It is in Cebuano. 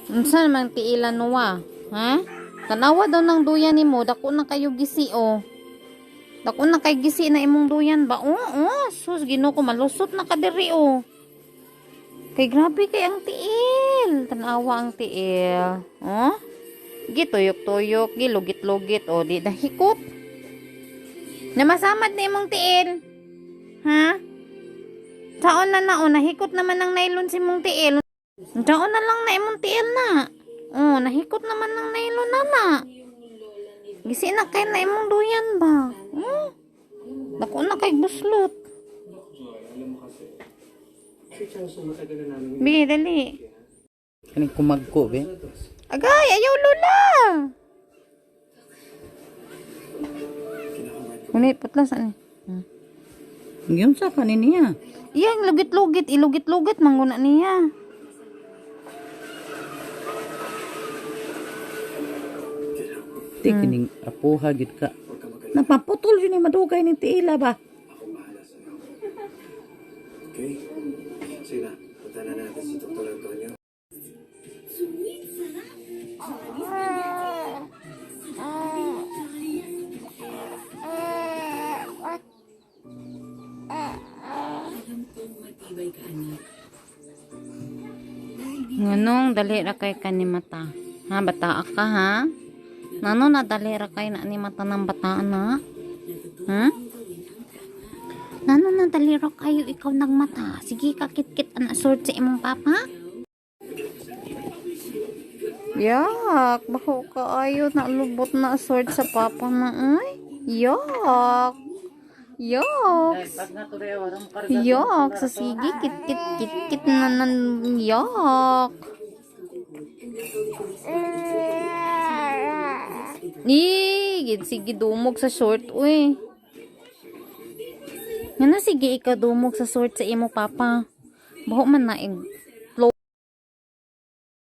Unsa naman tiilan nuwa? Ha? Tanawa daw ng duyan nimo, dako na kayo gisi oh. Dako na kay gisi na imong duyan ba? Oo, oh, sus Ginoo ko, malusot na ka diri oh. Kay grabe kay ang tiil. Tanawa ang tiil. Oh? Gituyok-tuyok, gilugit-lugit oh, di nahikot. Namasamad na imong tiil. Ha? Taon na na oh, nahikot naman ng nylon si imong tiil. Taon na lang na imong tiil na. Oh, nahikot naman ng nylon na na. Gisi na kay na imong duyan ba? Oh. Dako na kay buslot. Bi, dali. Kaning kumagko be. Agay, ayaw lula. Uni, putlas ani. Yun sa kanin niya. Iyan, lugit-lugit, ilugit-lugit mangguna niya. Ti kining apuha gid ka. Napaputol yun ni madugay ni tiila ba? Okay? Sige na, punta na natin si Dr. Antonio. Nganong dali ra kay kanimata. Ha, bataa ka ha? Nano na dali ra kay na ni mata ng bataan na? Ha? Nano na dali ra kayo ikaw nagmata? Sige kakit-kit ana sort sa imong papa. Yak, bako kaayo na lubot na sort sa papa na ay. Yak. Yak. Yok, sa sige, kit kit kit kit na nan yok. Ni, sige dumog sa short, uy. Nga na sige ikaw dumog sa short sa imo papa. Baho man na ig